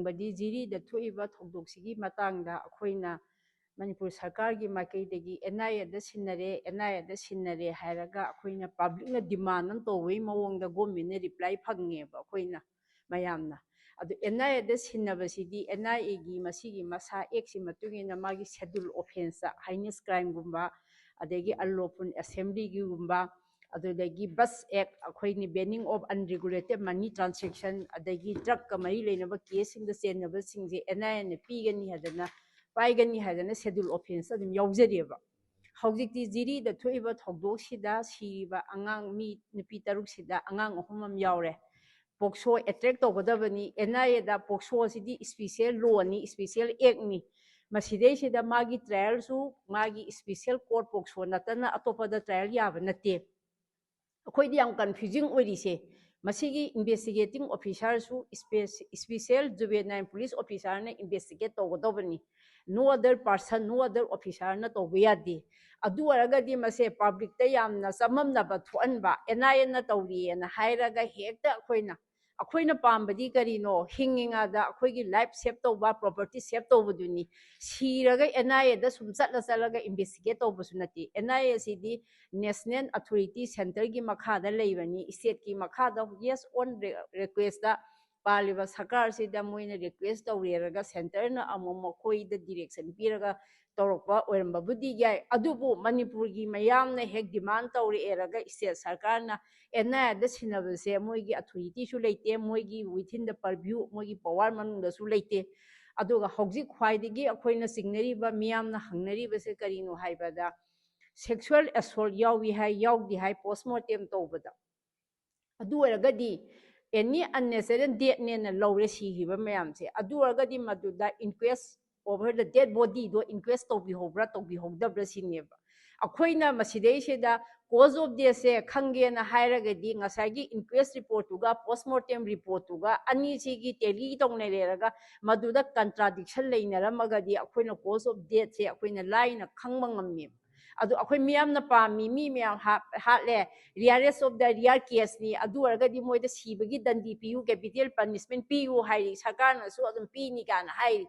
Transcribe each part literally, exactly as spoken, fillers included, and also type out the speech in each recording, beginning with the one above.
ꯍꯥꯏꯗꯤ ꯖꯤꯔꯤꯗ ꯊꯣꯛꯏꯕ ꯊꯧꯗꯣꯛꯁꯤꯒꯤ ꯃꯇꯥꯡꯗ ꯑꯩꯈꯣꯏꯅ ꯃꯅꯤꯄꯨꯔ ꯁꯔꯀꯥꯔꯒꯤ ꯃꯥꯏꯀꯩꯗꯒꯤ and I aid ꯁꯤꯟꯅꯔꯦ, and I ꯑꯦꯗ ꯁꯤꯟꯅꯔꯦ ꯍꯥꯏꯔꯒ ꯑꯩꯈꯣꯏꯅ ꯄꯕ꯭ꯂꯤꯛꯅ ꯗꯤꯃꯥꯟ ꯑꯃ ꯇꯧꯕꯒꯤ ꯃꯑꯣꯡꯗ ꯒꯣꯔꯃꯦꯟꯅ ꯔꯤꯄ꯭ꯂꯥꯏ ꯐꯪꯉꯦꯕ ꯑꯩꯈꯣꯏꯅ ꯃꯌꯥꯝꯅ꯫ ꯑꯗꯨ ꯑꯦꯟ ꯑꯥꯏ ꯑꯦꯗ ꯁꯤꯟꯅꯕꯁꯤꯗꯤ ꯑꯦꯟ ꯑꯥꯏ ꯑꯦꯒꯤ ꯃꯁꯤꯒꯤ ꯃꯁꯥ ꯑꯦꯛꯁꯤ ꯃꯇꯨꯡ ꯏꯟꯅ ꯃꯥꯒꯤ ꯁꯦꯗꯨꯜ ꯑꯣꯐꯦꯟꯁꯇ, ꯍꯥꯏꯅꯦꯁ ꯀ꯭ꯔꯥꯏꯝꯒꯨꯝꯕ, ꯑꯗꯒꯤ ꯑꯟꯂꯣꯐꯨꯜ ꯑꯦꯁꯦꯝꯕ꯭ꯂꯤꯒꯤꯒꯨꯝꯕ, ꯑꯗꯨꯗꯒꯤ ꯕꯁ ꯑꯦꯛ, ꯑꯩꯈꯣꯏꯅꯤ banning of unregulated money transaction, ꯑꯗꯒꯤ ꯗ꯭ꯔꯛꯀ ꯃꯔꯤ ꯂꯩꯅꯕ ꯀꯦꯁꯁꯤꯡꯗ ꯆꯦꯟꯅꯕꯁꯤꯡꯁꯦ ꯑꯦꯟ ꯑꯥꯏ ꯑꯦꯅ ꯄꯤꯒꯅꯤ ꯍꯥꯏꯗꯅ, ꯄꯥꯏꯒꯅꯤ ꯍꯥꯏꯗꯅ ꯁꯦꯗꯨꯜ ꯑꯣꯐꯦꯟꯁꯇ ꯑꯗꯨꯝ ꯌꯥꯎꯖꯔꯤꯑꯕ꯫ ꯍꯧꯖꯤꯛꯇꯤ ꯖꯤꯔꯤꯗ ꯊꯣꯛꯏꯕ ꯊꯧꯗꯣꯛꯁꯤꯗ ꯁꯤꯔꯤꯕ ꯑꯉꯥꯡ ꯃꯤ ꯅꯨꯄꯤ ꯇꯔꯨꯛꯁꯤꯗ ꯑꯉꯥꯡ ꯑꯍꯨꯝ ꯑꯃ ꯌꯥꯎꯔꯦ꯫ ꯄꯣꯛꯁꯣ ꯑꯦꯇ꯭ꯔꯦꯛ ꯇꯧꯒꯗꯕꯅꯤ꯫ ꯑꯦꯟ ꯑꯥꯏ ꯑꯦꯗ ꯄꯣꯛꯁꯣꯁꯤꯗꯤ ꯏꯁꯄꯤꯁꯦꯜ ꯂꯣꯅꯤ, ꯏꯁꯄꯤꯁꯦꯜ ꯑꯦꯛꯅꯤ꯫ ꯃꯁꯤꯗꯩꯁꯤꯗ ꯃꯥꯒꯤ ꯇ꯭ꯔꯥꯌꯦꯜꯁꯨ, ꯃꯥꯒꯤ ꯏꯁꯄꯤꯁꯦꯜ ꯀꯣꯔꯠ ꯄꯣꯛꯁꯣ ꯅꯠꯇꯅ ꯑꯇꯣꯞꯄꯗ ꯇ꯭ꯔꯥꯌꯦꯜ ꯌꯥꯕ ꯅꯠꯇꯦ꯫ ꯑꯩꯈꯣꯏꯗꯤ ꯌꯥꯝ ꯀꯟꯐ꯭ꯌꯨꯖꯤꯡ ꯑꯣꯏꯔꯤꯁꯦ, ꯃꯁꯤꯒꯤ ꯏꯟꯚꯦꯁꯇꯤꯒꯦꯇꯤꯡ ꯑꯣꯐꯤꯁꯥꯔꯁꯨ, ꯏꯁꯄꯤꯁꯦꯜ ꯖꯨꯕꯦꯅꯥꯏꯜ ꯄꯨꯂꯤꯁ ꯑꯣꯐꯤꯁꯥꯔꯅ ꯏꯟꯚꯦꯁꯇꯤꯒꯦꯠ ꯇꯧꯒꯗꯧꯕꯅꯤ꯫ No other person, no other officerꯅ ꯇꯧꯕ ꯌꯥꯗꯦ꯫ ꯑꯗꯨ ꯑꯣꯏꯔꯒꯗꯤ ꯃꯁꯦ ꯄꯕ꯭ꯂꯤꯛꯇ ꯌꯥꯝꯅ ꯆꯃꯝꯅꯕ ꯊꯣꯛꯍꯟꯕ, ꯑꯦꯟ ꯑꯥꯏ ꯑꯦꯅ ꯇꯧꯔꯤꯑꯅ ꯍꯥꯏꯔꯒ ꯍꯦꯛꯇ ꯑꯩꯈꯣꯏꯅ, ꯑꯩꯈꯣꯏꯅ ꯄꯥꯝꯕꯗꯤ ꯀꯔꯤꯅꯣ? ꯍꯤꯡꯉꯤꯉꯩꯗ ꯑꯩꯈꯣꯏꯒꯤ ꯂꯥꯏꯐ ꯁꯦꯞ ꯇꯧꯕ, ꯄ꯭ꯔꯣꯄꯔꯇꯤ ꯁꯦꯞ ꯇꯧꯕꯗꯨꯅꯤ꯫ ꯁꯤꯔꯒ ꯑꯦꯟ ꯑꯥꯏ ꯑꯦꯗ ꯁꯨꯝ ꯆꯠꯂ ꯆꯠꯂꯒ ꯏꯟꯚꯦꯁꯇꯤꯒꯦꯠ ꯇꯧꯕꯁꯨ ꯅꯠꯇꯦ꯫ ꯑꯦꯟ ꯑꯥꯏ ꯑꯦ ꯁꯤꯗꯤ ꯅꯦꯁꯅꯦꯜ ꯑꯊꯣꯔꯤꯇꯤ ꯁꯦꯟꯇꯔꯒꯤ ꯃꯈꯥꯗ ꯂꯩꯕꯅꯤ꯫ ꯏꯁꯇꯦꯠꯀꯤ ꯃꯈꯥꯗ, yes, on requestꯇ ꯄꯥꯜꯂꯤꯕ ꯁꯔꯀꯥꯔꯁꯤꯗ ꯃꯣꯏꯅ ꯔꯤꯀ꯭ꯋꯦꯁ ꯇꯧꯔꯦꯔꯒ ꯁꯦꯟꯇꯔꯅ ꯑꯃꯨꯛ ꯃꯈꯣꯏꯗ ꯗꯤꯔꯦꯛꯁꯟ ꯄꯤꯔꯒ ꯇꯧꯔꯛꯄ ꯑꯣꯏꯔꯝꯕꯕꯨꯗꯤ ꯌꯥꯏ꯫ ꯑꯗꯨꯕꯨ ꯃꯅꯤꯄꯨꯔꯒꯤ ꯃꯌꯥꯝꯅ ꯍꯦꯛ ꯗꯤꯃꯥꯟ ꯇꯧꯔꯛꯑꯦꯔꯒ ꯏꯁꯇꯦꯠ ꯁꯔꯀꯥꯔꯅ ꯑꯦꯟ ꯑꯥꯏ ꯑꯦꯗ ꯁꯤꯟꯅꯕꯁꯦ ꯃꯣꯏꯒꯤ ꯑꯊꯣꯔꯤꯇꯤꯁꯨ ꯂꯩꯇꯦ, ꯃꯣꯏꯒꯤ within the purview, ꯃꯣꯏꯒꯤ ꯄꯋꯥꯔ ꯃꯅꯨꯡꯗꯁꯨ ꯂꯩꯇꯦ꯫ ꯑꯗꯨꯒ ꯍꯧꯖꯤꯛ ꯈ꯭ꯋꯥꯏꯗꯒꯤ ꯑꯩꯈꯣꯏꯅ ꯆꯤꯡꯅꯔꯤꯕ, ꯃꯤꯌꯥꯝꯅ ꯍꯪꯅꯔꯤꯕꯁꯦ ꯀꯔꯤꯅꯣ ꯍꯥꯏꯕꯗ, ꯁꯦꯛꯁꯨꯋꯦꯜ ꯑꯦꯁꯣꯜꯠ ꯌꯥꯎꯏ ꯍꯥꯏ, ꯌꯥꯎꯗꯦ ꯍꯥꯏ, ꯄꯣꯁꯃꯣꯔꯇꯦꯝ ꯇꯧꯕꯗ꯫ ꯑꯗꯨ ꯑꯣꯏꯔꯒꯗꯤ any unnatural deathꯅꯦꯅ ꯂꯧꯔꯦ ꯁꯤꯈꯤꯕ ꯃꯌꯥꯝꯁꯦ꯫ ꯑꯗꯨ ꯑꯣꯏꯔꯒꯗꯤ ꯃꯗꯨꯗ inquest over the dead bodyꯗꯣ inquest ꯇꯧꯕꯤꯍꯧꯕ꯭ꯔꯥ ꯇꯧꯕꯤꯍꯧꯗꯕ꯭ꯔꯥ ꯁꯤꯅꯦꯕ꯫ ꯑꯩꯈꯣꯏꯅ ꯃꯁꯤꯗꯩꯁꯤꯗ cause of deathꯁꯦ ꯈꯪꯒꯦꯅ ꯍꯥꯏꯔꯒꯗꯤ ꯉꯁꯥꯏꯒꯤ inquest reportꯇꯨꯒ postmortem reportꯇꯨꯒ ꯑꯅꯤꯁꯤꯒꯤ tally ꯇꯧꯅꯔꯦꯔꯒ ꯃꯗꯨꯗ contradiction ꯂꯩꯅꯔꯝꯃꯒꯗꯤ ꯑꯩꯈꯣꯏꯅ cause of deathꯁꯦ ꯑꯩꯈꯣꯏꯅ ꯂꯥꯏꯅ ꯈꯪꯕ ꯉꯝꯃꯦꯕ꯫ ꯑꯗꯨ ꯑꯩꯈꯣꯏ ꯃꯤꯌꯥꯝꯅ ꯄꯥꯝꯃꯤ, ꯃꯤ ꯃꯌꯥꯝ ꯍꯥꯠ- ꯍꯥꯠꯂꯦ, rarest of the rare case ꯅꯤ, ꯑꯗꯨ ꯑꯣꯏꯔꯒꯗꯤ ꯃꯣꯏꯗ ꯁꯤꯕꯒꯤ ꯗꯟꯗꯤ ꯄꯤꯌꯨ, capital punishment ꯄꯤꯌꯨ ꯍꯥꯏꯔꯤ, ꯁꯔꯀꯥꯔꯅꯁꯨ ꯑꯗꯨꯝ ꯄꯤꯅꯤ ꯀꯥꯏꯅ ꯍꯥꯏꯔꯤ꯫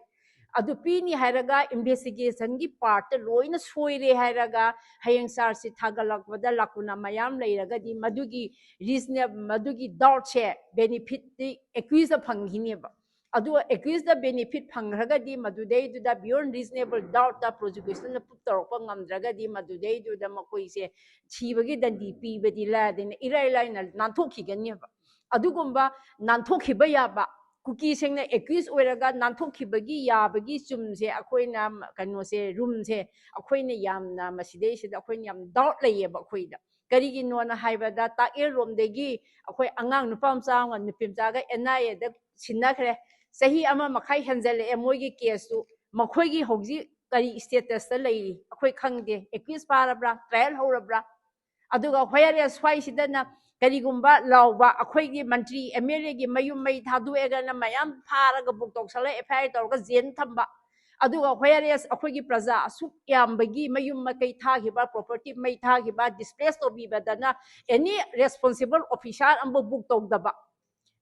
ꯑꯗꯨ ꯄꯤꯅꯤ ꯍꯥꯏꯔꯒ investigationꯒꯤ partꯇ ꯂꯣꯏꯅ ꯁꯣꯏꯔꯦ ꯍꯥꯏꯔꯒ ꯍꯌꯦꯡ chargeꯁꯤ ꯊꯥꯒꯠꯂꯛꯄꯗ lacuna ꯃꯌꯥꯝ ꯂꯩꯔꯒꯗꯤ ꯃꯗꯨꯒꯤ reasonable, ꯃꯗꯨꯒꯤ doubtꯁꯦ benefitꯇꯤ accusedꯇ ꯐꯪꯈꯤꯅꯦꯕ꯫ ꯑꯗꯨ accusedꯇ benefit ꯐꯪꯈ꯭ꯔꯒꯗꯤ ꯃꯗꯨꯗꯩꯗꯨꯗ beyond reasonable doubtꯇ prosecutionꯅ prove ꯇꯧꯔꯛꯄ ꯉꯝꯗ꯭ꯔꯒꯗꯤ ꯃꯗꯨꯗꯩꯗꯨꯗ ꯃꯈꯣꯏꯁꯦ ꯁꯤꯕꯒꯤ ꯗꯟꯗꯤ ꯄꯤꯕꯗꯤ ꯂꯥꯏꯗꯅ ꯏꯔꯥꯏ ꯂꯥꯏꯅ ꯅꯥꯟꯊꯣꯛꯈꯤꯒꯅꯦꯕ꯫ ꯑꯗꯨꯒꯨꯝꯕ ꯅꯥꯟꯊꯣꯛꯈꯤꯕ ꯌꯥꯕ, ꯀꯨꯀꯤꯁꯤꯡꯅ accuse ꯑꯣꯏꯔꯒ ꯅꯥꯟꯊꯣꯛꯈꯤꯕꯒꯤ ꯌꯥꯕꯒꯤ ꯆꯨꯝꯁꯦ ꯑꯩꯈꯣꯏꯅ ꯀꯩꯅꯣꯁꯦ, roomꯁꯦ ꯑꯩꯈꯣꯏꯅ ꯌꯥꯝꯅ ꯃꯁꯤꯗꯩꯁꯤꯗ ꯑꯩꯈꯣꯏꯅ ꯌꯥꯝ doubt ꯂꯩꯌꯦꯕ ꯑꯩꯈꯣꯏꯗ꯫ ꯀꯔꯤꯒꯤꯅꯣꯅ ꯍꯥꯏꯕꯗ ꯇꯥꯛꯑꯦꯜꯔꯣꯝꯗꯒꯤ ꯑꯩꯈꯣꯏ ꯑꯉꯥꯡ ꯅꯨꯄꯥ ꯃꯆꯥ ꯑꯃꯒ ꯅꯨꯄꯤ ꯃꯆꯥꯒ NIAꯗ ꯁꯤꯟꯅꯈ꯭ꯔꯦ꯫ ꯆꯍꯤ ꯑꯃ ꯃꯈꯥꯏ ꯍꯦꯟꯖꯜꯂꯛꯑꯦ ꯃꯣꯏꯒꯤ caseꯇꯨ꯫ ꯃꯈꯣꯏꯒꯤ ꯍꯧꯖꯤꯛ ꯀꯔꯤ statusꯇ ꯂꯩꯔꯤ ꯑꯩꯈꯣꯏ ꯈꯪꯗꯦ꯫ Accuse ꯐꯥꯔꯕ꯭ꯔꯥ, trial ꯍꯧꯔꯕ꯭ꯔꯥ? ꯑꯗꯨꯒ whereas ꯁ꯭ꯋꯥꯏꯁꯤꯗꯅ ꯀꯔꯤꯒꯨꯝꯕ ꯂꯥꯎꯕ ꯑꯩꯈꯣꯏꯒꯤ ꯃꯟꯇ꯭ꯔꯤ MLAꯒꯤ ꯃꯌꯨꯝ ꯃꯩ ꯊꯥꯗꯣꯛꯑꯦꯒꯅ ꯃꯌꯥꯝ ꯐꯥꯔꯒ book ꯇꯧꯁꯜꯂ FIR ꯇꯧꯔꯒ jail ꯊꯝꯕ꯫ ꯑꯗꯨꯒ whereas ꯑꯩꯈꯣꯏꯒꯤ ꯄ꯭ꯔꯖꯥ ꯑꯁꯨꯛ ꯌꯥꯝꯕꯒꯤ ꯃꯌꯨꯝ ꯃꯀꯩ ꯊꯥꯈꯤꯕ, property ꯃꯩ ꯊꯥꯈꯤꯕ, displace ꯇꯧꯕꯤꯕꯗꯅ any responsible officer ꯑꯃꯕꯨ book ꯇꯧꯗꯕ꯫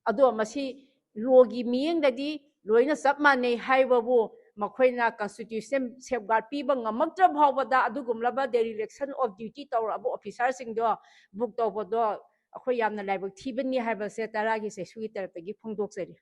ꯑꯗꯣ ꯃꯁꯤ lawꯒꯤ ꯃꯤꯠꯌꯦꯡꯗꯗꯤ ꯂꯣꯏꯅ ꯆꯞ ꯃꯥꯟꯅꯩ ꯍꯥꯏꯕꯕꯨ ꯃꯈꯣꯏꯅ constitution safeguard ꯄꯤꯕ ꯉꯝꯃꯛꯇ꯭ꯔ ꯐꯥꯎꯕꯗ ꯑꯗꯨꯒꯨꯝꯂꯕ dereliction of duty ꯇꯧꯔꯛꯑꯕ officerꯁꯤꯡꯗꯣ book ꯇꯧꯕꯗꯣ ꯑꯩꯈꯣꯏ ꯌꯥꯝꯅ ꯂꯥꯏꯕꯛ ꯊꯤꯕꯅꯤ ꯍꯥꯏꯕꯁꯦ ꯇꯔꯥꯒꯤ ꯆꯩꯁꯨꯒꯤ ꯇꯔꯞꯇꯒꯤ ꯐꯣꯡꯗꯣꯛꯆꯔꯤ꯫